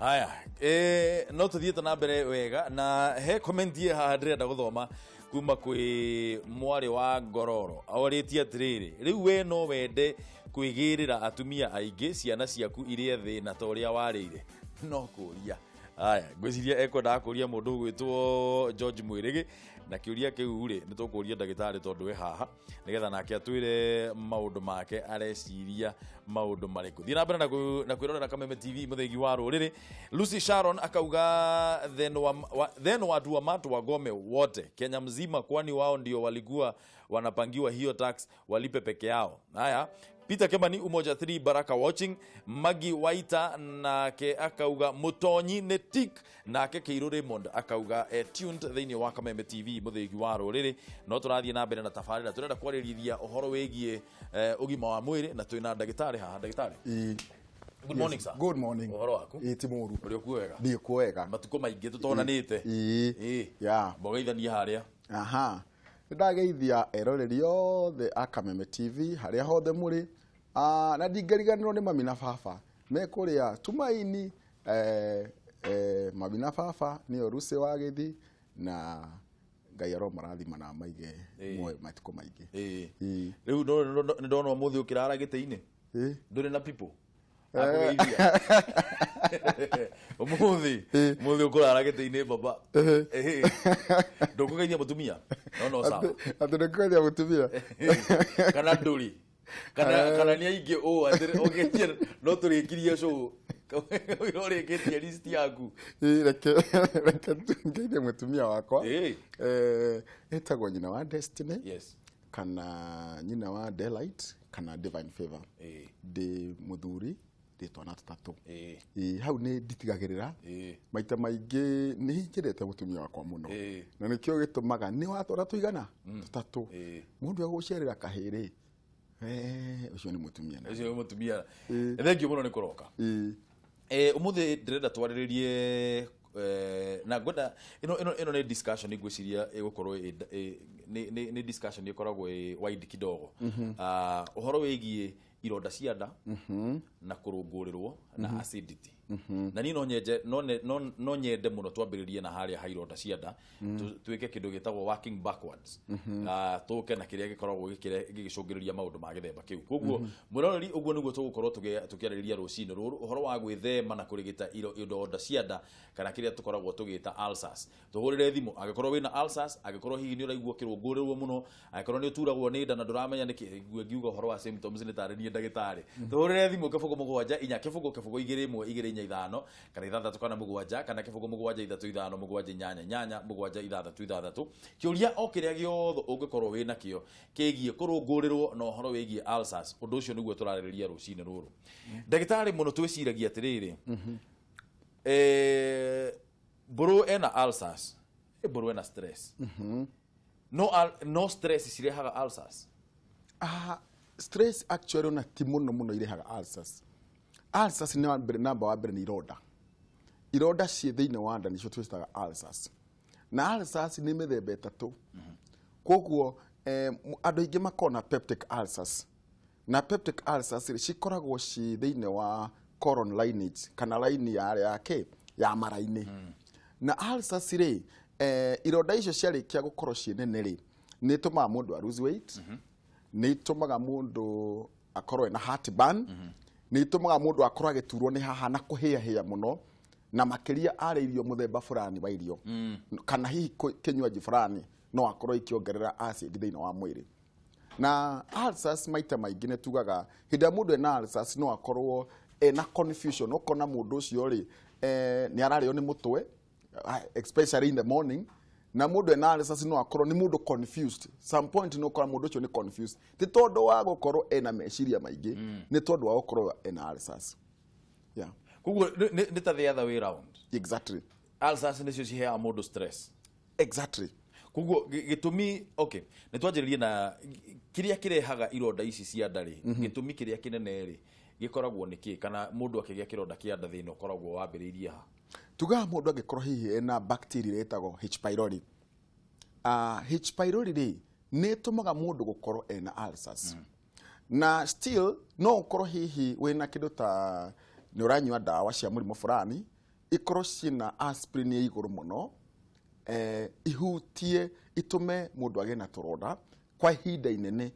Aya, no tũthiĩte na mbere wega na he comment ĩ haha ndĩrenda gũthoma kuma kwĩ mwarĩ wa Ngororo. Orĩtie atĩrĩrĩ, rĩu we no wende kwĩgĩrĩra atumia aingĩ ciana ciaku irĩe thĩna ta ũrĩa warĩire? No kũria. Aya, ngwĩciria ekwendaga kũria mũndũ ũgwĩtwo George Mwĩrĩgĩ, na kĩũria kĩu rĩ nĩ tũkũria ndagĩtarĩ tondũ e haha, nĩgetha nake atwĩre maũndũ make, areciria maũndũ marĩkũ. Thiĩ na mbere na kwĩrorera Kameme TV, mũthĩgi wa rũrĩrĩ. Lucy Sharon akauga then watu wa matu wagome wote Kenya mzima, kwani wao ndio walikuwa wanapangiwa hiyo tax, walipe peke yao. Haya, Peter Kemani Umoja 3 Baraka watching. Magi Waita nake akauga mutonyi nĩ tik. Nake Kĩirũ Raymond akauga tuned thĩinĩ wa Kameme TV, mũthĩgi wa rũrĩrĩ. No tũrathiĩ na mbere na tabarĩra, tũrenda kwarĩrĩria ũhoro wĩgiĩ ũgima wa mwĩrĩ na twĩna ndagĩtarĩ haha. Ndagĩtarĩ, good morning, sir. Good morning. Ũhoro waku? Ĩ, ti mũru. Ũrĩ okuo wega? Ndĩ kuo wega. Matukũ maingĩ tũtonanĩte. Ĩĩ. Ĩĩ. Mbogeithanie harĩa. Aha. Nĩ ndageithia eroreri othe a Kameme TV harĩa hothe mũrĩ. Ah, na ndingĩriganĩrwo nĩ mami na baba me kũrĩa Tumaini. Mami na baba nĩo Lucy wa Gĩthi, na Ngai aromarathima na amaige muoyo matukũ maingĩ. Ĩĩ. Rĩu nĩ ndona ũmũthĩ ũkĩrara gĩtĩ-inĩ. Ndũrĩ na people akũgeithia ũmũthĩ. Ũmũthĩ ũkũrara gĩtĩ-inĩ, baba. Ĩĩ. Ndũkũgeithia mũtumia no sawa. Atĩ ndĩkũgeithia mũtumia? Kana ndũrĩ kana nĩ aingĩ ũũ atĩ ũgeithie no tũrĩkirie show ũrĩkĩtie list yaku? Ĩĩ, reke ngeithie mũtumia wakwa. Etagwo nyina wa Destiny kana nyina wa Delight kana Divine Favor. Ndĩ mũthuri, ndĩ twana tũtatũ. Ĩĩ, hau nĩ nditigagĩrĩra. Maita maingĩ nĩ nyendete mũtumia wakwa mũno. Na nĩkĩo gĩtũmaga nĩ watwara tũigana tũtatũ. Mũndũ egũciarĩra kahĩrĩ, ũcio nĩ mũtumia na. Ũcio nĩ mũtumia. Thengiũ mũno nĩ kũroka. Ũmũthĩ ndĩrenda twarĩrĩrie na ngwenda ĩno nĩ discussion ngwĩciria ĩgũkorwo nĩ discussion ĩkoragwo ĩ wide kidogo. Ah, ũhoro wĩgiĩ ironda cia nda na kũrũngũrĩrwo na acidity, na niĩ no nyenje no ne- no- no nyende mũno twambĩrĩrie na harĩa ha ironda cia nda, twĩke kĩndũ gĩtagwo working backwards. Ah, tũke na kĩrĩa gĩkoragwo gĩgĩcũngĩrĩria maũndũ ma gĩthemba kĩu. Koguo mwĩroreri, ũguo nĩguo tũgũkorwo tũkĩarĩrĩria rũcinĩ rũrũ, ũhoro wa gwĩthema na kũrigita ironda cia nda kana kĩrĩa tũkoragwo tũgĩta ulcers. Tũhũrĩre thimũ angĩkorwo wĩna ulcers, angĩkorwo hihi nĩ ũraigua ũkĩrũngũrĩrwo mũno, angĩkorwo nĩ ũturagwo nĩ nda na ndũramenya nĩkĩ. Ngue ngiuga ũhoro wa symptoms nĩ tarĩ niĩ ndagĩtarĩ. Tũhũrĩre thimũ 0 7 4 0 0 2 1 2 4 5 kana 6 kana 7 kana 0 7 3 5 7 8 8 7 6 6. Kĩũria o kĩrĩa gĩothe ũngĩkorwo wĩ nakĩo kĩgiĩ kũrũngũrĩrwo na ũhoro wĩgiĩ ulcers, ũndũ ũcio nĩguo tũrarĩrĩria rũcinĩ rũrũ. Ndagĩtarĩ, mũno twĩciragia atĩrĩrĩ, mbũrũ ena ulcers, mbũrũ ena stress, no stress cirehaga ulcers? Ah, stress actually ona ti mũno mũno irehaga ulcers. Ulcers nĩ wa mbere, namba wa mbere nĩ ironda. Ironda ciĩ thĩinĩ wa nda nĩcio twĩtaga ulcers, na ulcers nĩ mĩthemba ĩtatũ. Koguo andũ aingĩ makoragwo na peptic ulcers, na peptic ulcers rĩ, cikoragwo ci thĩinĩ wa colon lineage kana line ya yake ya mara-inĩ. Na ulcers rĩ, ironda icio ciarĩkia gũkorwo ciĩ nene rĩ, nĩ itũmaga mũndũ a lose weight, nĩ itũmaga mũndũ akorwo ena heartburn, nĩ itũmaga mũndũ akorwo agĩturwo nĩ haha na kũhĩahĩa mũno, na makĩria arĩa irio mũthemba fulani wa irio kana hihi kĩnywaji fulani no akorwo ikĩongerera acid thĩinĩ wa mwĩrĩ. Na ulcers maita maingĩ nĩ tugaga hĩndĩ ĩrĩa mũndũ ena ulcers no akorwo ena confusion. Ũkona mũndũ ũcio rĩ, nĩ ararĩo nĩ mũtwe, especially in the morning. Na mũndũ ena ulcers no akorwo nĩ mũndũ confused. Some point no ũkora mũndũ ũcio nĩ confused, ti tondũ wa gũkorwo ena meciria maingĩ, nĩ tondũ wa gũkorwo ena ulcers, yeah. Koguo nĩ ta the other way round. Exactly. Ulcers nĩcio ciheaga mũndũ stress. Exactly. Koguo gĩtũmi, okay, nĩ twanjĩrĩrie na kĩrĩa kĩrehaga ironda ici cia nda rĩ, gĩtũmi kĩrĩa kĩnene rĩ gĩkoragwo nĩ kĩ? Kana mũndũ akĩgĩa kĩronda kĩa nda, thĩna ũkoragwo wambĩrĩirie ha? Tugaga mũndũ angĩkorwo hihi ena bacteria ĩrĩa ĩtagwo H pylori. H pylori rĩ, nĩ ĩtũmaga mũndũ gũkorwo ena ulcers. Na still no ũkorwo hihi wĩna kĩndũ ta nĩ ũranyua ndawa cia mũrimũ fulani. Ikorwo ciĩna aspirin ya igũrũ mũno, ihutie itũme mũndũ agĩe na tũronda kwa ihinda inene.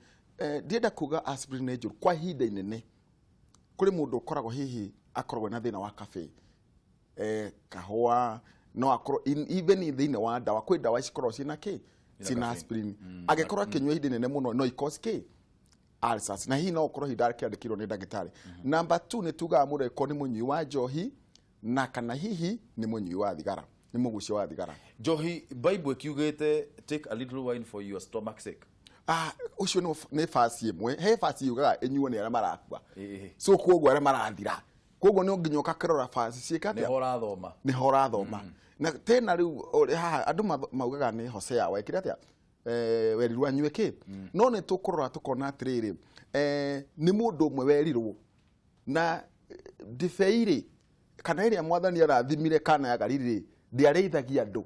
Ndienda kuga aspirin nĩ njũru kwa ihinda inene. Kũrĩ mũndũ ũkoragwo hihi akoragwo na thĩna wa caffeine, kahũa no akorwo even thĩinĩ wa ndawa, kwĩ ndawa cikoragwo ciĩna kĩ, ciĩna aspirin. Angĩkorwo akĩnyua ihinda inene mũno, no i-cause kĩ, ulcers, na hihi no ũkorwo hihi ndakĩandĩkĩirwo nĩ ndagĩtarĩ. Number 2, nĩ tugaga mũndũ angĩkorwo nĩ mũnyui wa njohi na kana hihi nĩ mũnyui wa thigara, nĩ mũgucia wa thigara. Njohi, Bible ĩkiugĩte, "Take a little wine for your stomach sake." Ah, ũcio nĩ basi ĩmwe, he basi yugaga ĩnyuo nĩ arĩa marakua. So koguo arĩa marathira, koguo nĩ nginya ũgakĩrora basi ciĩka atĩa. Nĩho ũrathoma. Nĩho ũrathoma. Na tena rĩu haha andũ maugaga nĩ Hosea wekire atĩa, werirwo anyue kĩ. No nĩ tũkũrora tũkona atĩrĩrĩ, nĩ mũndũ ũmwe werirwo na ndibei rĩ, kana ĩrĩa Mwathani arathimire Kana ya Galili rĩ, ndĩarĩithagia andũ.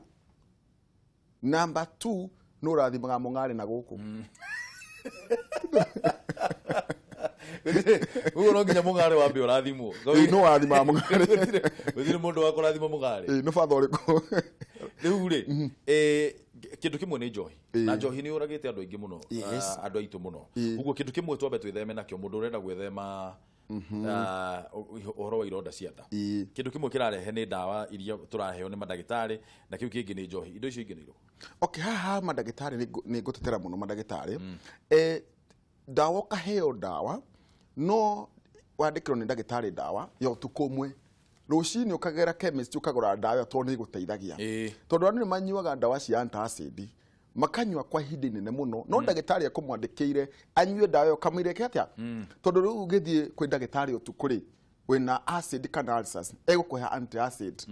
Number 2, nĩ ũrathimaga mũng'arĩ na gũkũ. Ũguo no nginya mũng'arĩ wambe ũrathimwo. Ĩĩ, nĩ ũrathimaga mũng'arĩ. Gũtirĩ mũndũ wa kũrathima mũng'arĩ. Ĩĩ, nĩ batha ũrĩkũ? Rĩu rĩ, kĩndũ kĩmwe nĩ njohi, na njohi nĩ yũragĩte andũ aingĩ mũno, andũ aitũ mũno. Ũguo kĩndũ kĩmwe twambe twĩtheme nakĩo, mũndũ ũrenda gwĩthema ũhoro wa ironda cia nda, kĩndũ kĩmwe kĩrarehe nĩ ndawa iria tũraheo nĩ mandagĩtarĩ, na kĩu kĩngĩ nĩ njohi. Indo icio ingĩ nĩ irĩkũ? Okay, haha mandagĩtarĩ, nĩ ngũtetera mũno mandagĩtarĩ. Ndawa, ũkaheo ndawa, no wandĩkĩrwo nĩ ndagĩtarĩ ndawa ya ũtukũ ũmwe, rũcinĩ ũkagera chemist ũkagũra ndawa ĩyo tondũ nĩ ĩgũteithagia. Tondũ andũ nĩ manyuaga ndawa cia antacid, makanyua kwa ihinda inene mũno, no ndagĩtarĩ akũmwandĩkĩire anyue ndawa ĩyo kamũira ĩke atĩa, tondũ rĩu ũgĩthiĩ kwĩ ndagĩtarĩ ũtukũ rĩ, wĩna acid kana ulcers, egũkũhe antacid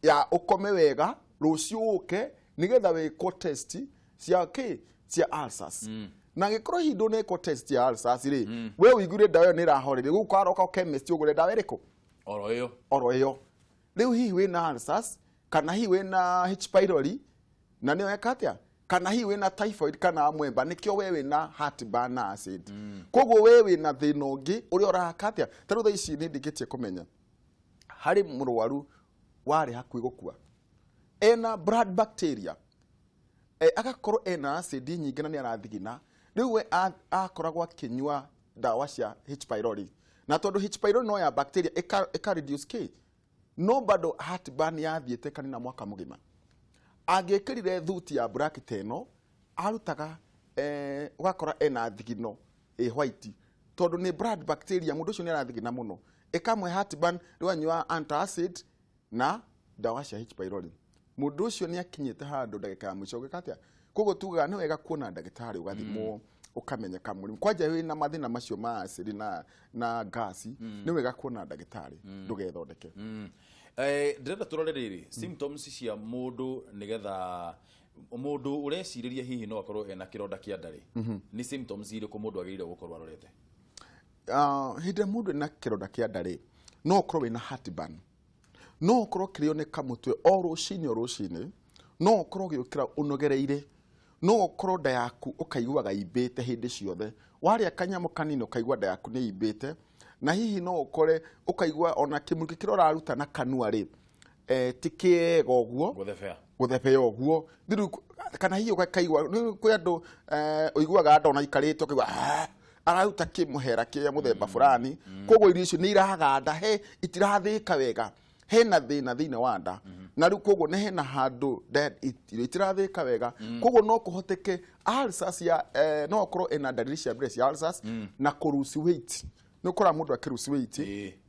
ya ũkome wega, rũciũ ũke nĩgetha wĩkwo test cia kĩ, cia ulcers. Na angĩkorwo hihi ndũnekwo test ya ulcers rĩ, we ũiguire ndawa ĩyo nĩ ĩrahoreria, rĩu ũkaroka chemist ũgũre ndawa ĩrĩkũ? Oro ĩyo. Oro ĩyo. Rĩu hihi wĩna ulcers kana hihi wĩna H pylori na nĩyo eka atĩa, kana hihi wĩna typhoid kana amwemba, nĩkĩo we wĩna heartburn na acid. Koguo we wĩna thĩna ũngĩ ũrĩa ũraka atĩa. Ta rĩu thaa ici nĩ ndĩkĩtie kũmenya harĩ mũrwaru warĩ hakuhĩ gũkua ena blood bacteria, agakorwo ena acid nyingĩ na nĩ arathigina. Rĩu we akoragwo akĩnyua ndawa cia H pylori, na tondũ H pylori no ya bacteria, ĩka reduce kĩ, no bado heartburn yathiĩte kanina mwaka mũgima. Angĩkĩrire thuti ya black ta ĩno arutaga, ũgakora ena thigino ĩ white tondũ nĩ blood bacteria. Mũndũ ũcio nĩ arathigina mũno, ĩkamwe heartburn. Rĩu anyua antacid na ndawa cia H pylori, mũndũ ũcio nĩ akinyĩte handũ ndagĩka ya mũico ũgĩka atĩa. Koguo tugaga nĩ wega kuona ndagĩtarĩ, ũgathimwo, ũkamenyeka mũrimũ kwanja wĩna mathĩna macio ma acid na gasi. Nĩ wega kuona ndagĩtarĩ, ndũgethondeke. Ndĩrenda tũrore rĩrĩ, symptoms cia mũndũ, nĩgetha mũndũ ũrecirĩria hihi no akorwo ena kĩronda kĩa nda rĩ, nĩ symptoms irĩkũ mũndũ agĩrĩire gũkorwo arorete? Ah, hĩndĩ ĩrĩa mũndũ ena kĩronda kĩa nda rĩ, no ũkorwo wĩna heartburn, no ũkorwo ũkĩrĩo nĩ kamũtwe o rũcinĩ o rũcinĩ, no ũkorwo ũgĩũkĩra ũnogereire, no ũkorwo nda yaku ũkaiguaga imbĩte hĩndĩ ciothe, warĩa kanyamũ kanini ũkaigua nda yaku nĩ imbĩte, na hihi no ũkore ũkaigua ona kĩmũrukĩ kĩrĩa ũraruta na kanua rĩ, ti kĩega ũguo. Gũthebea. Gũthebea ũguo. Rĩu kana hihi ũkaigua rĩu kwĩ andũ, ũiguaga nda ona ikarĩte ũkaigua, "Ah," araruta kĩmũhera kĩa mũthemba fulani. Koguo irio icio nĩ iraganda, he itirathĩka wega, hena thĩna thĩinĩ wa nda, na rĩu koguo nĩ hena handũ irio itirathĩka wega. Koguo no kũhoteke ulcers ya, no ũkorwo ĩna ndariri cia mbere cia ulcers na kũ lose weight. Nĩ ũkoraga mũndũ akĩ lose weight.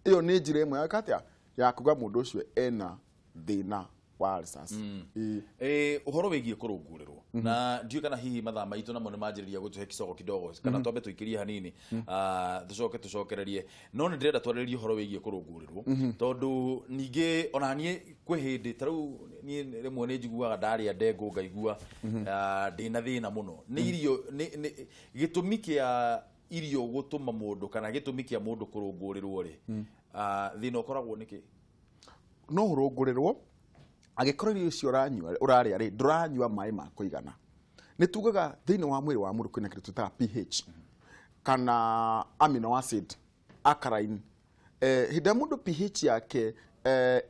Ĩyo nĩ njĩra ĩmwe ya atĩa, ya kuga mũndũ ũcio ena thĩna wa ulcers. Ĩĩ. Ũhoro wĩgiĩ kũrũngũrĩrwo, na ndiũĩ kana hihi mathaa maitũ namo nĩ manjĩrĩria gũtũhe kicogo kidogo, kana twambe tũikĩrie hanini, tũcoke tũcokererie, no nĩ ndĩrenda twarĩrĩrie ũhoro wĩgiĩ kũrũngũrĩrwo, tondũ ningĩ ona niĩ kwĩ hĩndĩ ta rĩu niĩ rĩmwe nĩ njiguaga ndarĩa ndengũ ngaigua ndĩna thĩna mũno. Nĩ irio nĩ gĩtũmi kĩa irio gũtũma mũndũ, kana gĩtũmi kĩa mũndũ kũrũngũrĩrwo rĩ, thĩna ũkoragwo nĩkĩ? No ũrũngũrĩrwo angĩkorwo irio icio ũranyua, ũrarĩa rĩ, ndũranyua maĩ ma kũigana. Nĩ tugaga thĩinĩ wa mwĩrĩ wa mũndũ kwĩna kĩndũ twĩtaga pH kana amino acid alkaline. Hĩndĩ ĩrĩa mũndũ pH yake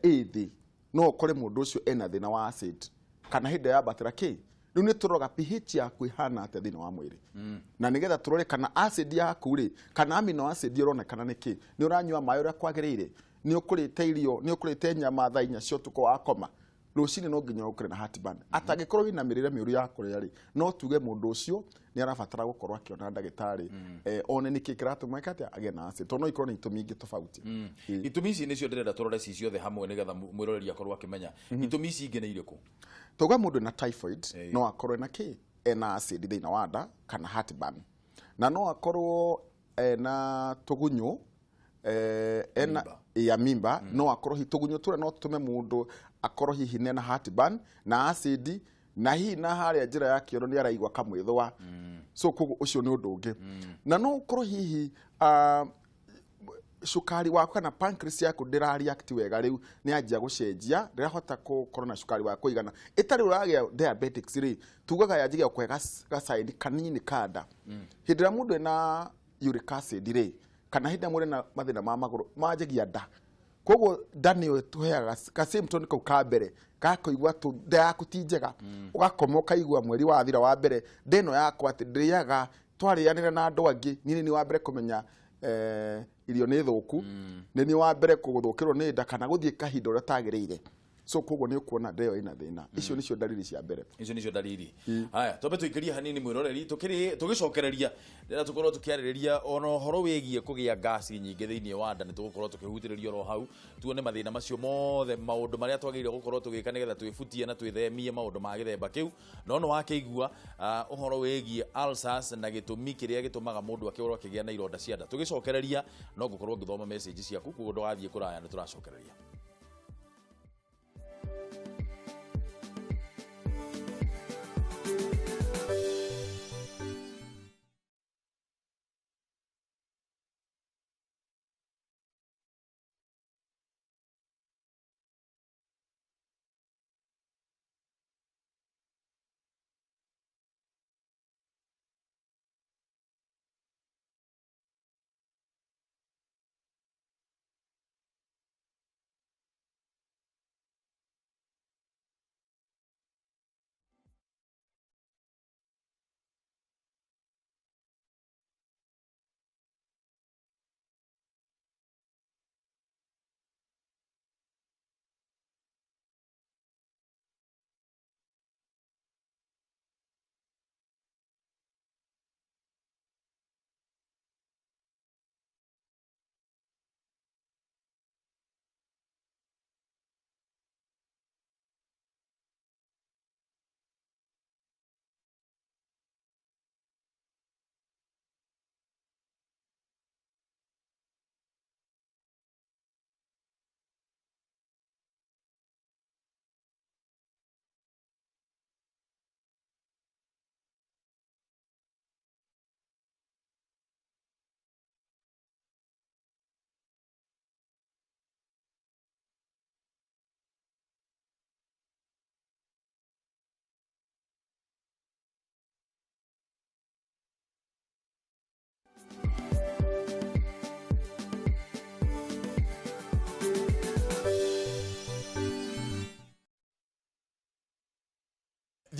ĩ thĩ. No ũkore mũndũ ũcio ena thĩna wa acid kana hĩndĩ yambatĩra kĩ rĩu nĩ tũroraga pH yaku ĩhana atĩa thĩinĩ wa mwĩrĩ, na nĩgetha tũrore kana acid yaku rĩ, kana amino acid ĩronekana nĩ kĩ. Nĩ ũranyua maĩ ũrĩa kwagĩrĩire? Nĩ ũkũrĩte irio? Nĩ ũkũrĩte nyama thaa 4 cia ũtukũ wakoma? Rũcinĩ no nginya ũkĩre na heartburn. Atangĩkorwo wĩna mĩrĩre mĩũru ya kũrĩa rĩ, no tuge mũndũ ũcio nĩ arabatara gũkorwo akĩona ndagĩtarĩ, one nĩkĩ kĩratũma ĩke atĩa agĩe na acid, tondũ no ikorwo nĩ itũmi ingĩ tofauti. Itũmi ici nĩcio ndĩrenda tũrore ci ciothe hamwe, nĩgetha mwĩroreri akorwo akĩmenya. Itũmi ici ingĩ nĩ irĩkũ? Tauga mũndũ ena typhoid, no akorwo ena kĩ, ena acid thĩinĩ wa nda kana heartburn, na no akorwo ena tũgunyũ, ena Amimba. Ya mimba. No akorwo hihi tũgunyũ tũrĩa no tũtũme mũndũ akorwo hihi nena heartburn na acid, na hihi na harĩa njĩra ya kĩoro nĩ araigua kamwĩthũa. So koguo ũcio nĩ ũndũ ũngĩ. Na no ũkorwo hihi cukari waku kana pancreas yaku ndĩra react wega, rĩu nĩ yanjia gũcenjia, ndĩrahota gũkorwo na cukari wa kũigana, ĩtarĩ ũragĩa diabetics rĩ, tugaga yanjagia gũkũhe gacaini kanini kanda. Hĩndĩ ĩrĩa mũndũ ena uric acid rĩ, kana hĩndĩ ĩrĩa mũndũ ena mathĩna ma magũrũ, manjagia nda. Koguo nda nĩyo ĩtũheaga ka symptom kau ka mbere ga kũigua tu nda yaku ti njega. Ũgakoma ũkaigua mweri wathira wa mbere, nda ĩno yakwa atĩ ndĩrĩaga, twarĩanĩra na andũ angĩ, niĩ nĩ niĩ wa mbere kũmenya irio nĩ thũku, nĩ niĩ wa mbere gũthũkĩrwo nĩ nda kana gũthiĩ kahinda ũrĩa tagĩrĩire. So koguo nĩ ũkuona nda ĩyo ĩna thĩna. Icio nĩcio ndariri cia mbere. Icio nicio ndariri. Haya, twambe tuikĩrie hanini mwĩroreri, tukĩrĩ tũgĩcokereria rĩrĩa tũkorwo tũkĩarĩrĩria ona ũhoro wĩgiĩ kũgĩa ngasi nyingĩ thĩinĩ wa nda. Nĩ tũgũkorwo tũkĩhutĩrĩria oro hau, tuone mathĩna macio mothe, maũndũ marĩa twagĩrĩire gũkorwo tũgĩka nĩgetha twĩbutie na twĩthemie maũndũ ma gĩthemba kĩu. No nĩ wakĩigua ũhoro wĩgiĩ ulcers na gĩtũmi kĩrĩa gĩtũmaga mũndũ akĩorwo akĩgĩa na ironda cia nda. Tũgĩcokereria no ngũkorwo ngĩthoma message ciaku, koguo ndũgathiĩ kũraya, nĩ tũracokereria.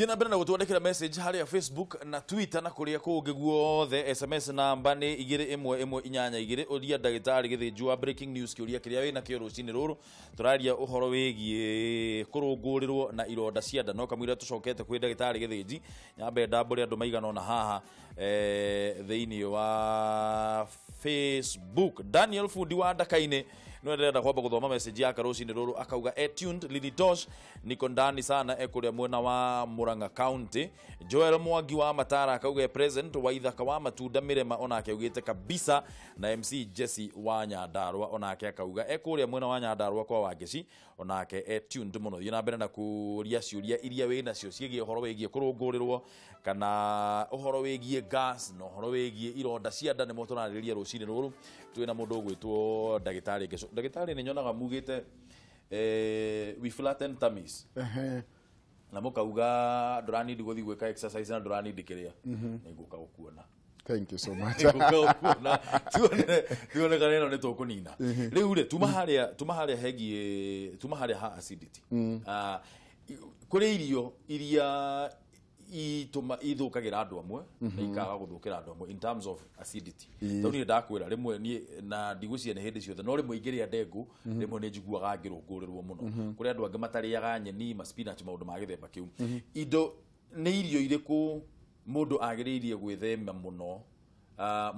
Thiĩ na mbere na gũtwandĩkĩra message harĩa Facebook na Twitter na kũrĩa kũngĩ guothe. SMS namba nĩ 21182. Ũria ndagĩtarĩ Gĩthĩnju wa Breaking News kĩũria kĩrĩa wĩna kĩo rũcinĩ rũrũ. Tũraria ũhoro wĩgiĩ kũrũngũrĩrwo na ironda cia nda. No kamũira tũcokete kwĩ ndagĩtarĩ Gĩthĩnji, nyambe ndambũre andũ maigana ũna haha thĩinĩ wa Facebook. Daniel Fundi wa Ndakainĩ no ndĩrenda kwamba gũthoma message yake rũcinĩ rũrũ, akauga e tuned. Lily Tosh, niko ndani sana, ekũrĩa mwena wa Murang'a County. Joel Mwangi wa Matara akauga e present. Waithaka wa Matunda Mĩrema onake augĩte kabisa, na MC Jesse wa Nyandarua onake akauga ekũrĩa mwena wa Nyandarua kwa Wangeci, onake e tuned mũno. Thiĩ na mbere na kũria ciũria iria wĩ nacio ciĩgiĩ ũhoro wĩgiĩ kũrũngũrĩrwo kana ũhoro wĩgiĩ gas na ũhoro wĩgiĩ ironda cia nda, nĩmo tũrarĩrĩria rũcinĩ rũrũ twĩna mũndũ ũgwĩtwo ndagĩtarĩ Ngeco. Ndagĩtarĩ, nĩ nyonaga mugĩte we flatten tummies na mũkauga ndũranindi gũthiĩ gwĩka exercise na ndũranindi kĩrĩa, nĩ ngũka gũkuona. Thank you so much. Kuona tuone kana ĩno nĩ tũkũnina rĩu rĩ, tuma harĩa hegiĩ, tuma harĩa ha acidity. Ah, kũrĩ irio iria itũma ithũkagĩra andũ amwe na ikaga gũthũkĩra andũ amwe in terms of acidity, tondũ niĩ ndakwĩra rĩmwe niĩ na ndigwĩciria nĩ hĩndĩ ciothe, no rĩmwe ingĩrĩa ndengũ, rĩmwe nĩ njiguaga ngĩrũngũrĩrwo mũno. Kũrĩ andũ angĩ matarĩaga nyeni, ma spinach, maũndũ ma gĩthemba kĩu. Indo nĩ irio irĩkũ mũndũ agĩrĩirie gwĩthema mũno,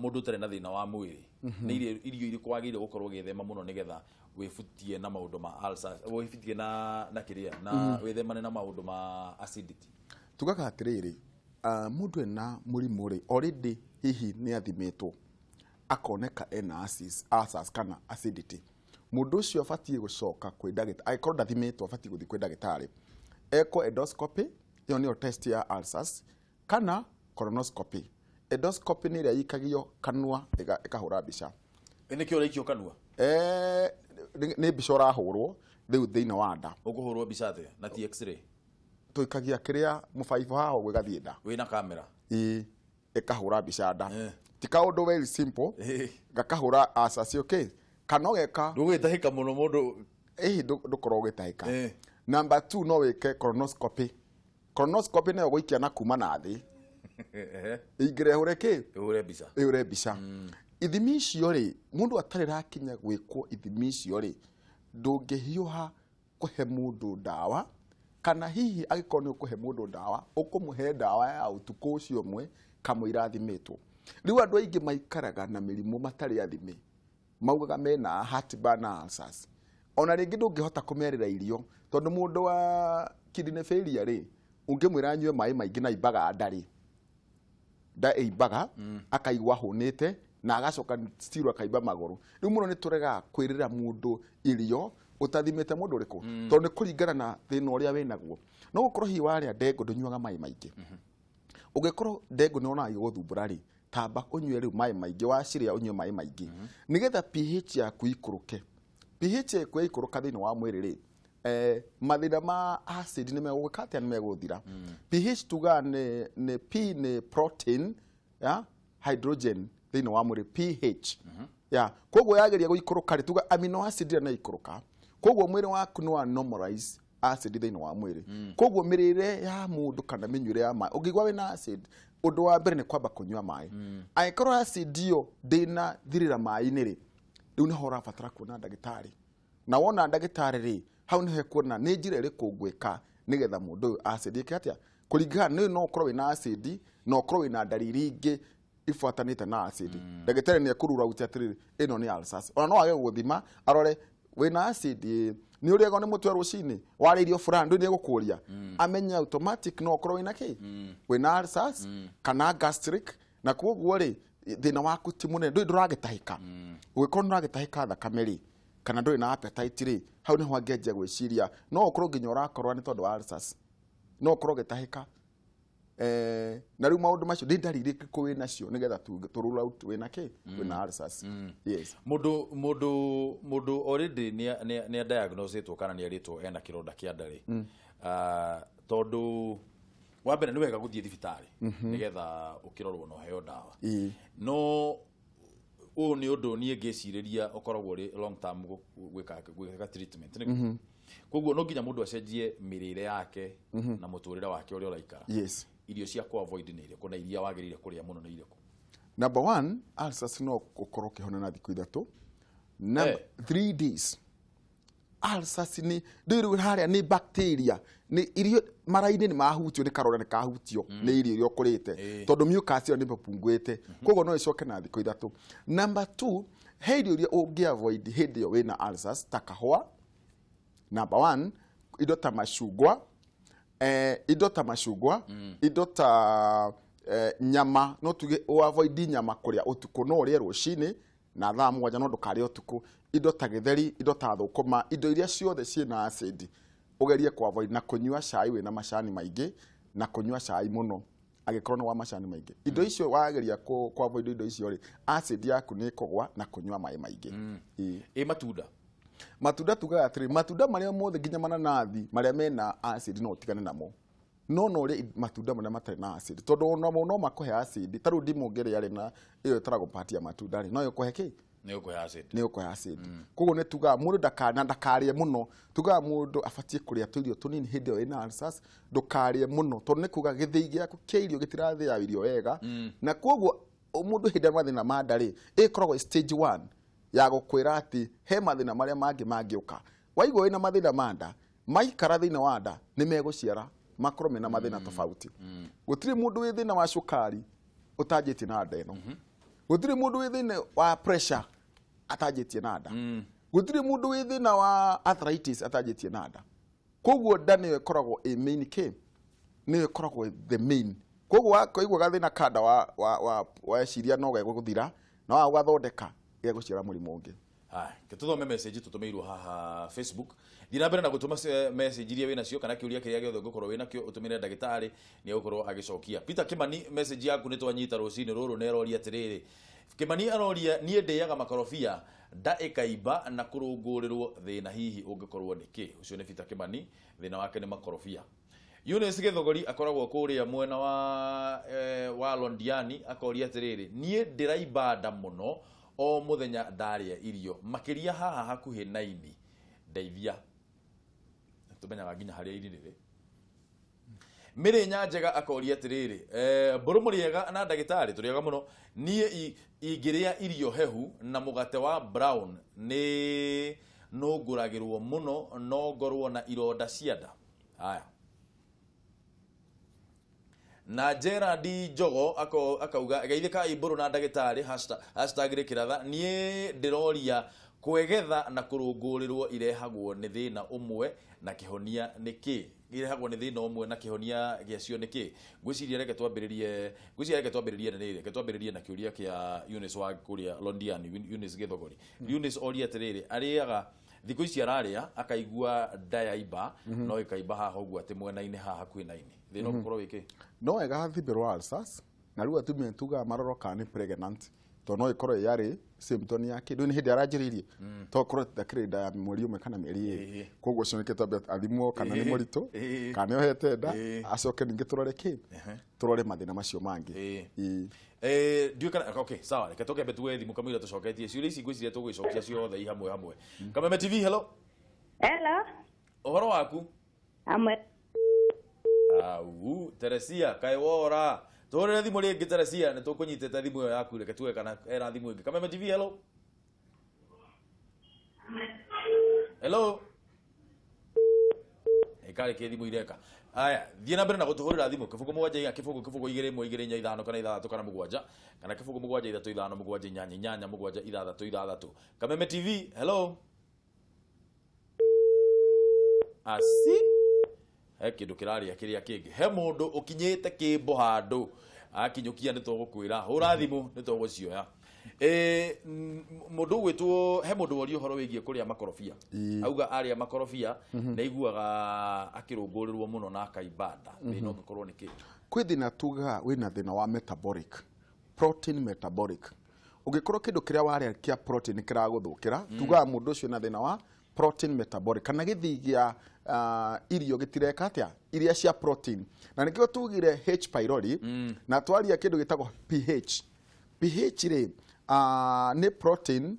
mũndũ ũtarĩ na thĩna wa mwĩrĩ? Nĩ irio irĩkũ wagĩrĩire gũkorwo ũgĩthema mũno nĩgetha wĩbutie na maũndũ ma ulcers, wĩbutie na kĩrĩa na wĩthemane na maũndũ ma acidity? Tugaga atĩrĩrĩ, mũndũ ena mũrimũ rĩ, already hihi nĩ athimĩtwo akoneka ena ulcers kana acidity, mũndũ ũcio abatiĩ gũcoka kwĩ ndagĩtarĩ. Angĩkorwo ndathimĩtwo, abatiĩ gũthiĩ kwĩ ndagĩtarĩ ekwo endoscopy, ĩyo nĩyo test ya ulcers, kana colonoscopy. Endoscopy nĩ ĩrĩa ĩikagio kanua ĩkahũra mbica. Nĩkĩo ũraikio kanua? Nĩ mbica ũrahũrwo rĩu thĩinĩ wa nda. Ũkũhũrwo mbica atĩa na ti x-ray? Tũikagia kĩrĩa mũbaibũ haha ũguo, ĩgathiĩ nda. Wĩna kamera? Ĩĩ, ĩkahũra mbica nda. Ti kaũndũ very simple. Gakahũra ulcers, okay, kana ũgeka Ndũgwĩtahĩka mũno mũndũ? Ĩhi, ndũkorwo ũgĩtahĩka. Number two, no wĩke colonoscopy. Colonoscopy nayo gũikia na kuma na thĩ, ĩingĩre ĩhũre kĩ? Ĩhũre mbica. Ĩhũre mbica. Ithimi icio rĩ, mũndũ atarĩ rakinya gwĩkwo ithimi icio rĩ, ndũngĩhiũha kũhe mũndũ ndawa, kana hihi angĩkorwo nĩ ũkũhe mũndũ ndawa, ũkũmũhe ndawa ya ũtukũ ũcio ũmwe kamũira athimĩtwo. Rĩu andũ aingĩ maikaraga na mĩrimũ matarĩ athime, maugaga mena heartburn na ulcers. Ona rĩngĩ ndũngĩhota kũmerĩra irio, tondũ mũndũ wa kidney failure rĩ, ũngĩmwĩra anyue maĩ maingĩ na imbaga nda rĩ, nda ĩimbaga, akaigua hũnĩte na agacoka still akaimba magũrũ. Rĩu mũno nĩ tũregaga kwĩrĩra mũndũ irio ũtathimĩte mũndũ ũrĩkũ, tondũ nĩ kũringana na thĩna ũrĩa wĩnaguo. No gũkorwo hihi warĩa ndengũ ndũnyuaga maĩ maingĩ. Ũngĩkorwo ndengũ nĩ wonaga igũgũthumbũra rĩ, tamba ũnyue rĩu maĩ maingĩ, wacirĩa ũnyue maĩ maingĩ nĩgetha pH yaku ikũrũke. pH yaku yaikũrũka thĩinĩ wa mwĩrĩ rĩ, mathĩna ma acid nĩ megũgĩka atĩa? Nĩ megũthira. pH tugaga nĩ P nĩ protein ya hydrogen thĩinĩ wa mwĩrĩ, pH ya koguo yageria gũikũrũka rĩ, tuga amino acid ĩrĩa nĩ yaikũrũka, koguo mwĩrĩ waku nĩ wa normalize acid thĩinĩ wa mwĩrĩ. Koguo mĩrĩre ya mũndũ kana mĩnyuĩre ya maĩ, ũngĩigua wĩna acid, ũndũ wa mbere nĩ kwamba kũnyua maĩ. Angĩkorwo acid ĩyo ndĩnathirĩra maĩ-inĩ rĩ, rĩu nĩho ũrabatara kuona ndagĩtarĩ. Na wona ndagĩtarĩ rĩ, hau nĩho ekuona nĩ njĩra ĩrĩkũ ngwĩka nĩgetha mũndũ ũyũ acid ĩke atĩa, kũringana nĩ no ũkorwo wĩna acid na ũkorwo wĩna ndariri ingĩ ibuatanĩte na acid. Ndagĩtarĩ nĩ ekũrura out atĩrĩrĩ, ĩno nĩ ulcers. Ona no age gũthima, arore wĩna acid, ĩ, nĩ ũrĩagwo nĩ mũtwe rũcinĩ, warĩa irio fulani, ndũĩ nĩ egũkũria, amenye automatic no ũkorwo wĩna kĩ, wĩna ulcers kana gastric. Na koguo rĩ, thĩna waku ti mũnene, ndũĩ ndũragĩtahĩka. Ũngĩkorwo nĩ ũragĩtahĩka thakame rĩ, kana ndũrĩ na appetite rĩ, hau nĩho angĩanjia gwĩciria no ũkorwo nginya ũrakorwo nĩ tondũ wa ulcers, no ũkorwo ũgĩtahĩka. Na rĩu maũndũ macio nĩ ndariri irĩkũ wĩ nacio nĩgetha tũ rule out wĩna kĩ, wĩna ulcers, yes. Mũndũ already nĩ diagnosĩtwo kana nĩ erĩtwo ena kĩronda kĩa nda rĩ, tondũ wa mbere nĩ wega gũthiĩ thibitarĩ nĩgetha ũkĩrorwo na ũheo ndawa. No ũyũ nĩ ũndũ niĩ ngĩcirĩria ũkoragwo ũrĩ long term gwĩka treatment nĩguo. Koguo no nginya mũndũ acenjie mĩrĩre yake na mũtũrĩre wake ũrĩa ũraikara. Irio cia ku avoid nĩ irĩkũ, na iria wagĩrĩire kũrĩa mũno nĩ irĩkũ? Number one, ulcers no ũkorwo ũkĩhona na thikũ 3. Number 3 days. Ulcers nĩ rĩu harĩa nĩ bacteria, nĩ irio mara-inĩ nĩ mahutio, nĩ karonda, nĩ kahutio nĩ irio iria ũkũrĩte, tondũ mucus ĩyo nĩ ĩpunguĩte, koguo no ĩcoke na thikũ 3. Number two, he irio iria ũngĩ avoid hĩndĩ ĩyo wĩna ulcers, ta kahũa number one, indo ta macungwa, indo ta nyama. No tuge avoid nyama kũrĩa ũtukũ, no ũrĩe rũcinĩ na thaa 7, no ndũkarĩe ũtukũ. Indo ta gĩtheri, indo ta thũkũma, indo iria ciothe ciĩna acid ũgerie ku avoid, na kũnyua cai wĩna macani maingĩ, na kũnyua cai mũno angĩkorwo nĩ wa macani maingĩ. Indo icio wageria ku avoid indo icio rĩ, acid yaku nĩ ĩkũgwa, na kũnyua maĩ maingĩ. Ĩĩ. Ĩ matunda? Matunda, tugaga atĩrĩ, matunda marĩa mothe nginya mananathi marĩa mena acid no ũtigane namo. No no ũrĩe matunda marĩa matarĩ na acid, tondũ onamo no makũhe acid. Ta rĩu ndimũ ũngĩrĩa rĩ, na ĩyo ĩtaragwo part ya matunda rĩ, no ĩkũhe kĩ? Nĩ ũkũhe acid. Nĩ ũkũhe acid. Koguo nĩ tugaga mũndũ ndakana ndakarĩe mũno. Tugaga mũndũ abatiĩ kũrĩa tũirio tũnini hĩndĩ ĩyo ĩna ulcers, ndũkarĩe mũno, tondũ nĩ kuga gĩthĩi gĩaku kĩa irio gĩtirathĩa irio wega. Na koguo mũndũ hĩndĩ ĩrĩa mathĩna ma nda rĩ, ĩkoragwo stage 1 ya gũkwĩra atĩ he mathĩna marĩa mangĩ mangĩũka. Waigua wĩna mathĩna ma nda, maikara thĩinĩ wa nda nĩ megũciara makorwo mena mathĩna tofauti. Gũtirĩ mũndũ wĩ thĩna wa cukari ũtanjĩtie na nda ĩno. Gũtirĩ mũndũ wĩ thĩna wa pressure atanjĩtie na nda. Gũtirĩ mũndũ wĩ thĩna wa arthritis atanjĩtie na nda. Koguo nda nĩyo ĩkoragwo ĩ main kĩ, nĩyo ĩkoragwo the main. Koguo waigua gathĩna ka nda weciria no gegũthira, na waga gũgathondeka gegũciara mũrimũ ũngĩ. Haya, ke tuthome message tũtũmĩirwo haha Facebook. Thiĩ na mbere na gũtũma message iria wĩnacio kana kĩũria kĩrĩa gĩothe ũngĩkorwo wĩnakĩo ũtũmĩre ndagĩtarĩ, nĩ egũkorwo agĩcokia. Peter Kimani, message yaku nĩ twanyita rũcinĩ rũrũ, na ĩroria atĩrĩrĩ. Kimani aroria, niĩ ndĩaga makorobia nda ĩkaimba na kũrũngũrĩrwo, thĩna hihi ũngĩkorwo nĩ kĩ? Ũcio nĩ Peter Kimani, thĩna wake nĩ makorobia. Eunice Gĩthogori akoragwo kũrĩa mwena wa Londiani, akoria atĩrĩrĩ, niĩ ndĩraimba nda mũno o mũthenya ndarĩa irio, makĩria haha hakuhĩ na ini, ndeithia. Tũmenyaga nginya harĩa ini rĩrĩ. Mĩrĩ Nyanjega akoria atĩrĩrĩ, mbũrũ mũrĩega na ndagĩtarĩ? Tũrĩega mũno. Niĩ ingĩrĩa irio hehu na mũgate wa brown nĩ nũngũragĩrwo mũno, no ngorwo na ironda cia nda. Haya. Na Gerard Njogo akauga, geithĩka imbũrũ na ndagĩtarĩ, hashtag rĩkĩratha. Niĩ ndĩroria kwegetha na kũrũngũrĩrwo irehagwo nĩ thĩna ũmwe na kĩhonia nĩ kĩ? Irehagwo nĩ thĩna ũmwe na kĩhonia gĩacio nĩ kĩ? Ngwĩciria reke twambĩrĩrie, ngwĩciria reke twambĩrĩrie na rĩrĩ, reke twambĩrĩrie na kĩũria kĩa Eunice wa kũrĩa Londiani, Eunice Gĩthogori. Eunice oria atĩrĩrĩ, arĩaga thikũ ici ararĩa akaigua nda yaimba, no ĩkaimba haha ũguo atĩ mwena-inĩ haha hakuhĩ na ini. Thĩna ũngĩkorwo wĩ kĩ? No wega hathimĩrwo ulcers, na rĩu atumia tugaga marorwo kana nĩ pregnant, tondũ no ĩkorwo yarĩ symptom ya kĩndũ nĩ hĩndĩ aranjĩrĩirie, to korwo ndakĩrĩ nda ya mweri ũmwe kana mĩeri ĩĩrĩ. Koguo ũcio nĩkĩo twambe athimwo kana nĩ mũritũ, kana nĩ ohete nda, acoke ningĩ tũrore kĩ, tũrore mathĩna macio mangĩ. Ndiũĩ kana okay, sawa, reke tũkĩambe tuoe thimũ kamũira tũcoketie ciũria ici, ngwĩciria tũgũgĩcokia ciothe i hamwe hamwe. Kameme TV, hello. Hello. Ũhoro waku? Amwe. Au, Teresia, kaĩ wora. Tũhũrĩre thimũ rĩngĩ Teresia, nĩ tũkũnyitĩte thimũ ĩyo yaku, reke tuoe kana ena thimũ ĩngĩ. Kameme TV, hello. Hello. Ĩkarĩ kĩ thimũ ireka. Aya, thiĩ na mbere na gũtũhũrĩra thimũ kĩbũgũ mũgwanja inya kĩbũgũ kĩbũgũ igĩrĩ ĩmwe igĩrĩ inya ithano kana ithathatũ kana mũgwanja, kana kĩbũgũ mũgwanja ithatũ ithano mũgwanja inyanya inyanya mũgwanja ithathatũ ithathatũ. Kameme TV, hello. Asi he kĩndũ kĩrarĩa kĩrĩa kĩngĩ, he mũndũ ũkinyĩte kĩmbo handũ akinyũkia, nĩ tũgũkwĩra hũra thimũ, nĩ tũgũcioya. Mũndũ ũgwĩtwo, he mũndũ woria ũhoro wĩgiĩ kũrĩa makorobia. Auga arĩa makorobia nĩ aiguaga akĩrũngũrĩrwo mũno na akaimba nda. Thĩna ũngĩkorwo nĩ kĩ? Kwĩ thĩna tugaga wĩna thĩna wa metabolic protein metabolic. Ũngĩkorwo kĩndũ kĩrĩa warĩa kĩa protein kĩragũthũkĩra, tugaga mũndũ ũcio na thĩna wa protein metabolic, kana gĩthii gĩa irio gĩtireka atĩa iria cia protein. Na nĩkĩo tugire H pylori, na twaria kĩndũ gĩtagwo pH. pH rĩ, nĩ protein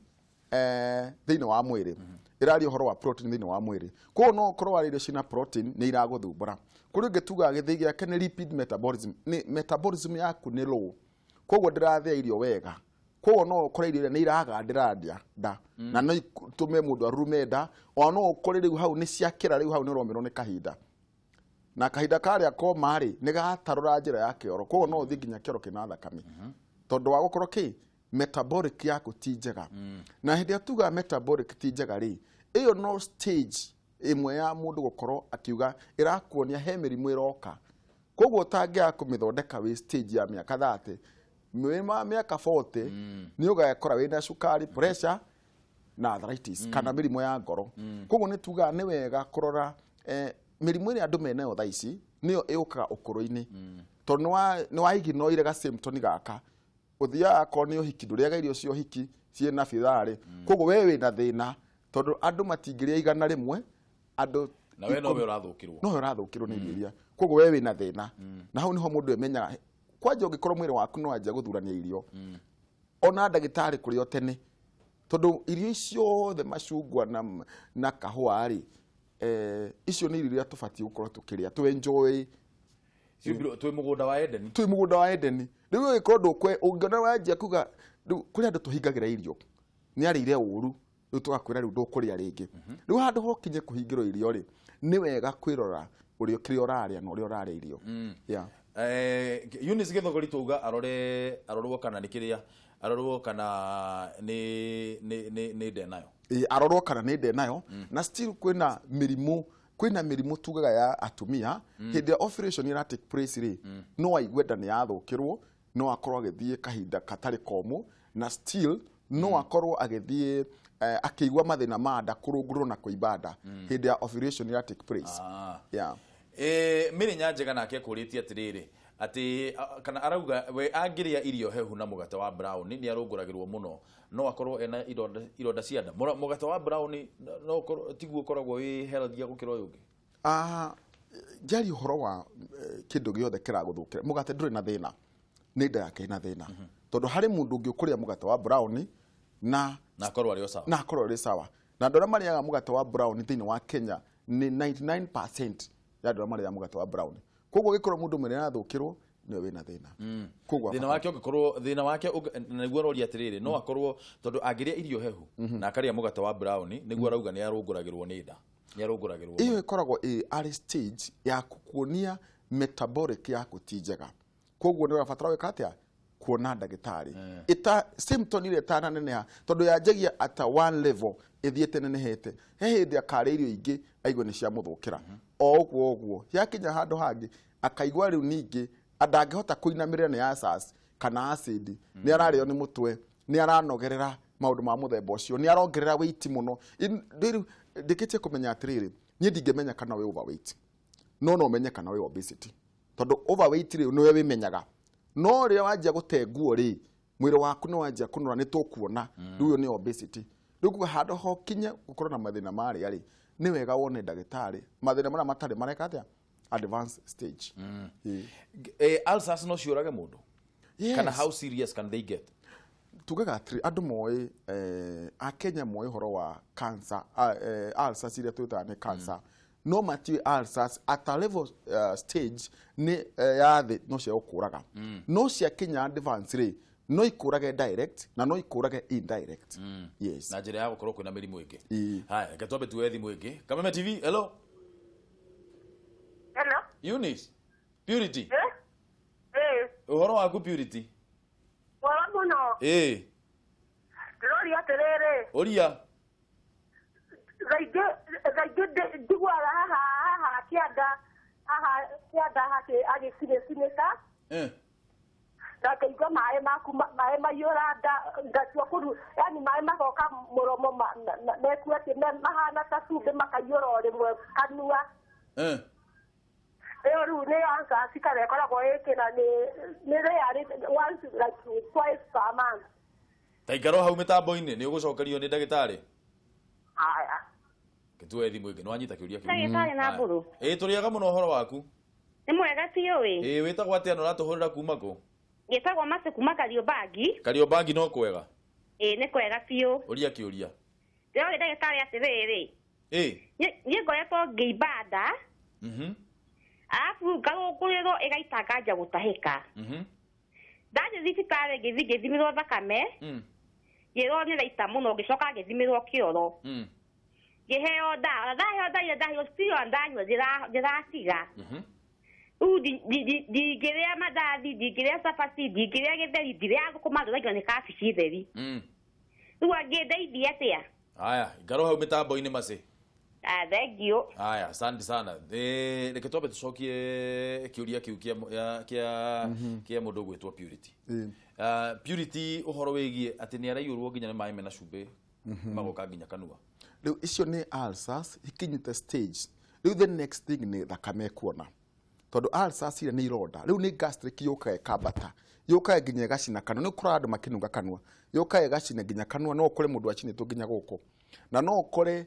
thĩinĩ wa mwĩrĩ, ĩraria ũhoro wa protein thĩinĩ wa mwĩrĩ. Koguo no ũkorwo warĩa irio ciĩna protein nĩ iragũthumbũra. Kũrĩ ũngĩ tugaga gĩthii gĩake nĩ lipid metabolism, nĩ metabolism yaku nĩ low, koguo ndĩrathĩa irio wega. Koguo no ũkore irio iria nĩ iragandĩra nda, na no itũme mũndũ arurume nda. Ona no ũkore rĩu hau nĩ ciakĩra, rĩu hau nĩ ũromĩrwo nĩ kahinda, na kahinda karĩa koma rĩ, nĩ gatarũra njĩra ya kĩoro. Koguo no ũthiĩ nginya kĩoro kĩna thakame, tondũ wa gũkorwo kĩ metabolic yaku ti njega. Na hĩndĩ ĩrĩa tugaga metabolic ti njega rĩ, ĩyo no stage ĩmwe ya mũndũ gũkorwo akiuga ĩrakuonia he mĩrimũ ĩroka. Koguo ũtangĩaga kũmĩthondeka wĩ stage ya mĩaka 30, wĩ ma mĩaka 40 nĩ ũgekora wĩna cukari, pressure na arthritis kana mĩrimũ ya ngoro. Koguo nĩ tugaga nĩ wega kũrora mĩrimũ ĩrĩa andũ menayo thaa ici nĩyo ĩũkaga ũkũrũ-inĩ, tondũ nĩ wa ignoire ga symptom gaka. Ũthiaga akorwo nĩ ũhiki, ndũrĩaga irio cia ũhiki ciĩna bitharĩ, koguo we wĩna thĩna, tondũ andũ matingĩrĩa 100 andũ Na we nowe ũrathũkĩrwo. Nowe ũrathũkĩrwo nĩ irio iria. Koguo we wĩna thĩna, na hau niho mũndũ emenyaga kwanja ũngĩkorwo mwĩrĩ waku no wanjia gũthurania irio, ona ndagĩtarĩ kũrĩ o tene, tondũ irio icio ciothe, macungwa na kahũa rĩ, icio nĩ irio iria tũbatiĩ gũkorwo tũkĩrĩa tũ enjoy. Ciũmbirwo twĩ mũgũnda wa Edeni. Twĩ mũgũnda wa Edeni. Rĩu ũgĩkorwo ndũkwe ũngĩona wanjia kuga rĩu kũrĩ andũ tũhingagĩra irio, nĩ arĩire ũru, rĩu tũgakwĩra rĩu ndũkũrĩa rĩngĩ. Rĩu handũ hokinye kũhingĩrwo irio rĩ, nĩ wega kwĩrora ũrĩa kĩrĩa ũrarĩa na ũrĩa ũrarĩa irio, yeah. Eunice Gĩthogori twauga arore, arorwo kana nĩ kĩrĩa, arorwo kana nĩ ndenayo. Ĩ, arorwo kana nĩ ndenayo. Na still kwĩna mĩrimũ tugaga ya atumia, hĩndĩ ya ovulation ĩra take place rĩ, no aigue nda nĩ yathũkĩrwo, no akorwo agĩthiĩ kahinda katarĩ komũ, na still no akorwo agĩthiĩ akĩigua mathĩna ma nda, kũrũngũrwo na kũimba nda hĩndĩ ya ovulation ĩra take place. Yeah. Mĩrĩ Nyanjega nake akũrĩtie atĩrĩrĩ, atĩ kana arauga we angĩrĩa irio hehu na mũgate wa brown nĩ arũngũragĩrwo mũno, no akorwo ena ironda cia nda. Mũgate wa brown no tiguo ũkoragwo wĩ healthy gũkĩra ũyũ ũngĩ? Ah, njaria ũhoro wa kĩndũ gĩothe kĩragũthũkĩra, mũgate ndũrĩ na thĩna, nĩ nda yake ĩna thĩna, tondũ harĩ mũndũ ũngĩ ũkũrĩa mũgate wa brown na na akorwo arĩ o sawa. Na akorwo arĩ sawa. Na andũ arĩa marĩaga mũgate wa brown thĩinĩ wa Kenya nĩ 99% ya andũ arĩa marĩaga mũgate wa brown. Koguo gĩkorwo mũndũ mwene arathũkĩrwo nĩwe wĩna thĩna, koguo thĩna wake ũngĩkorwo thĩna wake na nĩguo aroria atĩrĩrĩ, no akorwo tondũ angĩrĩa irio hehu na akarĩa mũgate wa brown, nĩguo arauga nĩ arũngũragĩrwo nĩ nda, nĩ arũngũragĩrwo. Ĩyo ĩkoragwo ĩ arĩ stage ya kukuonia metabolic yaku ti njega, koguo nĩ ũrabatara gwĩka atĩa? Kuona ndagĩtarĩ ĩta symptom ĩrĩa ĩtananeneha, tondũ yanjagia at a one level ĩthiĩte nenehete. He hĩndĩ akarĩa irio ingĩ aigue nĩ ciamũthũkĩra, o ũguo ũguo yakinya handũ hangĩ akaigua rĩu ningĩ ndangĩhota kũinamĩrĩra nĩ ulcers kana acid, nĩ ararĩo nĩ mũtwe, nĩ aranogerera, maũndũ ma mũthemba ũcio, nĩ arongerera weight mũno. Rĩu ndĩkĩtie kũmenya atĩrĩrĩ, niĩ ndingĩmenya kana wĩ overweight, no menye kana wĩ obesity, tondũ overweight rĩu nĩwe wĩmenyaga, no rĩrĩa wanjia gũte nguo rĩ, mwĩrĩ waku nĩ wanjia kũnora, nĩ tũkuona rĩu ũyũ nĩ obesity. Rĩu kuga handũ hokinye gũkorwo na mathĩna marĩa rĩ, nĩ wega wone ndagĩtarĩ mathĩna marĩa matarĩ mareka atĩa advanced stage. Ĩĩ. Ulcers no ciũrage mũndũ? Yes. Kana how serious can they get? Tugaga atĩrĩ, andũ moĩ, akenya moĩ ũhoro wa cancer, ulcers iria twĩtaga nĩ cancer, no matiũĩ ulcers at a level stage nĩ ya thĩ no cia gũkũraga, no ciakinya advance rĩ, no ikũrage direct na no ikũrage indirect, yes. Na njĩra ya gũkorwo kwĩna mĩrimũ ĩngĩ. Ĩĩ. Haya, reke twambe tuoe thimũ ĩngĩ. Kameme TV, hello. Hello. Eunice Purity. Eh? Eh, ũhoro waku, Purity? Mwega mũno. Ndĩroria atĩrĩrĩ. Ũria. Thaa ingĩ njiguaga haha kĩanda, haha kĩanda agĩcinĩcinĩka na ngaigua maĩ maku maĩ maiyũra nda, ngatua kũru, yani maĩ magoka mũromo mekuo atĩ mahana ta cumbĩ, makaiyũra o rĩmwe kanua. Ĩyo rĩu nĩ ulcers kana ĩkoragwo ĩkĩna nĩ rarely, once, like twice per month? Ta ikaro hau mĩtambo-inĩ, nĩ ũgũcokerio nĩ ndagĩtarĩ. Haya. Tuoe thimũ ĩngĩ. Nĩ wanyita kĩũria kĩu? Ndagĩtarĩ na Haya. mbũrũ. Ĩĩ, tũrĩaga mũno. Ũhoro waku? Nĩ mwega biũ ĩ. Ĩĩ, wĩtagwo atĩa na ũratũhũrĩra kuma kũ? Ngĩtagwo Mercy kuma Kariobangi. Kariobangi no kwega? Ĩ, nĩ kwega biũ. Ũria kĩũria. Ndĩroria ndagĩtarĩ atĩrĩrĩ, niĩ ngoretwo ngĩimba nda, arabu ngarũngũrĩrwo ĩgaita, nganja gũtahĩka. Ndathiĩ thibitarĩ, ngĩthiĩ ngĩthimĩrwo thakame, ngĩrwo nĩ raita mũno, ngĩcoka ngĩthimĩrwo kĩoro, ngĩheo ndawa, ndaheo ndawa iria ndaheo still ndanyua ndĩratiga. Rĩu ndingĩrĩa mandathi, ndingĩrĩa cabaci, ndingĩrĩa gĩtheri, ndirĩa thũkũma, ndĩraigua nĩ kabici theri. Rĩu angĩndeithia atĩa? Haya, ikaro hau mĩtambo-inĩ, Mercy. Ah, thank you. Haya, asante sana. Reke twambe tũcokie kĩũria kĩu kĩa mũndũ ũgwĩtwo Purity. Purity, ũhoro wĩgiĩ atĩ nĩ araiyũrwo nginya nĩ maĩ mena cumbĩ magoka nginya kanua. Rĩu icio nĩ ulcers ikinyĩte stage. Rĩu the next thing nĩ thakame kuona, tondũ ulcers iria nĩ ironda, rĩu nĩ gastric yũkaga ĩkambata, yũkaga nginya ĩgacina kanua. Nĩ ũkoraga andũ makĩnunga kanua, yũkaga ĩgacina nginya kanua. No ũkore mũndũ acinĩtwo nginya gũkũ, na no ũkore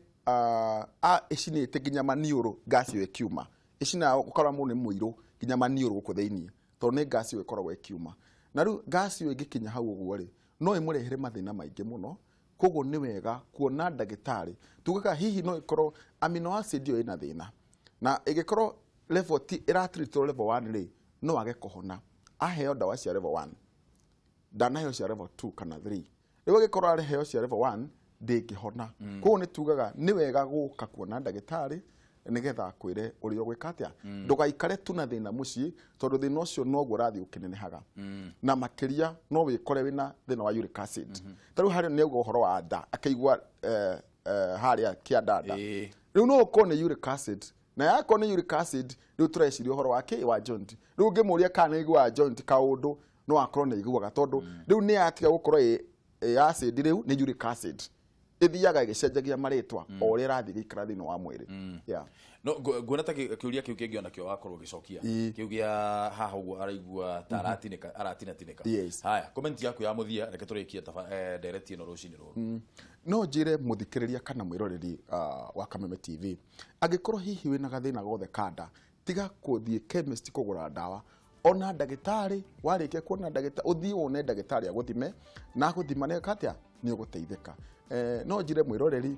ĩcinĩte nginya maniũrũ, gas ĩyo ĩkiuma. Ĩcinaga ũkora mũndũ nĩ mũirũ nginya maniũrũ gũkũ thĩinĩ, tondũ nĩ gas ĩyo ĩkoragwo ĩkiuma. Na rĩu gas ĩyo ĩngĩkinya hau ũguo rĩ, no ĩmũrehere mathĩna maingĩ mũno. Koguo nĩ wega kuona ndagĩtarĩ. Tugaga hihi no ĩkorwo amino acid ĩyo ĩna thĩna, na ĩngĩkorwo level ti ĩratreatwo level 1 rĩ, no age kũhona. Aheo ndawa cia level 1, ndanaheo cia level 2 kana 3. Rĩu angĩkorwo araheo cia level 1, ndĩngĩhona. Koguo nĩ tugaga nĩ wega gũka kuona ndagĩtarĩ nĩgetha akwĩre ũrĩa ũgwĩka atĩa. Ndũgaikare tu na thĩna mũciĩ, tondũ thĩna ũcio noguo ũrathiĩ ũkĩnenehaga. Na makĩria no wĩkore wĩna thĩna wa uric acid. Ta rĩu harĩa nĩ auga ũhoro wa nda, akĩigua harĩa kĩanda nda. Rĩu no ũkorwo nĩ uric acid, na yakorwo nĩ uric acid, rĩu tũreciria ũhoro wa kĩ wa joint. Rĩu ũngĩmũria kana nĩ aiguaga joint kaũndũ, no akorwo nĩ aiguaga, tondũ rĩu nĩ yatiga gũkorwo ĩ acid, rĩu nĩ uric acid. Ĩthiaga ĩgĩcenjagia marĩtwa o ũrĩa ĩrathiĩ gĩikara thĩinĩ wa mwĩrĩ. Yeah. No nguona ta kĩũria kĩu kĩngĩ ona kĩo wakorwo ũgĩcokia, kĩu gĩa haha ũguo araigua ta aratinĩka, aratinatinĩka. Haya, comment yaku ya mũthia, reke tũrĩkie ndereti ĩno rũcinĩ rũrũ. No njĩre mũthikĩrĩria kana mwĩroreri wa Kameme TV, angĩkorwo hihi wĩna gathĩna gothe ka nda, tiga kũthiĩ chemist kũgũra ndawa. Ona ndagĩtarĩ, warĩkia kuona ndagĩtarĩ, ũthiĩ wone ndagĩtarĩ agũthime, na agũthima nĩ atĩa, nĩ ũgũteithĩka. No njĩre mwĩroreri,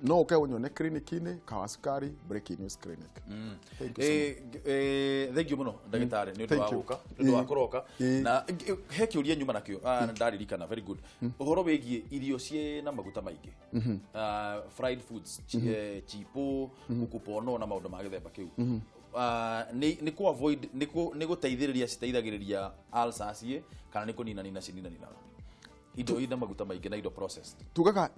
no ũke ũnyone clinic-inĩ Kawa Sukari Breaking News Clinic. Thank you so much. Thank you mũno, ndagĩtarĩ, nĩ ũndũ wa Thank you. gũka, nĩ ũndũ wa kũroka. Na he kĩũria nyuma nakĩo, ndaririkana, very good, ũhoro wĩgiĩ irio ciĩna maguta maingĩ, fried foods, chipo, kukupono na maũndũ ma gĩthemba kĩu. Nĩ kũ avoid, nĩ gũteithĩrĩria citeithagĩrĩria ulcers ĩ, kana nĩ kũninanina cininaninaga indo ina maguta maingĩ na indo processed? Tugaga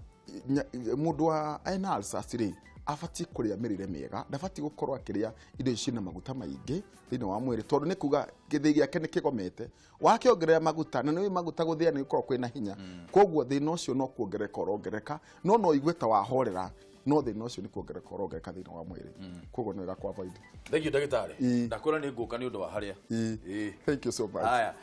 mũndũ wa ena ulcers rĩ, abatiĩ kũrĩa mĩrĩre mĩega, ndabatiĩ gũkorwo akĩrĩa indo ici ciĩna maguta maingĩ thĩinĩ wa mwĩrĩ, tondũ nĩ kuga gĩthĩi gĩake nĩ kĩgomete, wakĩongerera maguta, na nĩ maguta gũthĩa nĩ gũkorwo kwĩna hinya. Koguo thĩna ũcio no kuongerereka ũrongerereka, no ũigue ta wahorera, no thĩna ũcio nĩ kuongerereka ũrongerereka thĩinĩ wa mwĩrĩ. Koguo nĩ wega kũ avoid. Thank you, ndagĩtarĩ. Ndakwĩra nĩ ngũka nĩ ũndũ wa harĩa. Thank you so much. Haya.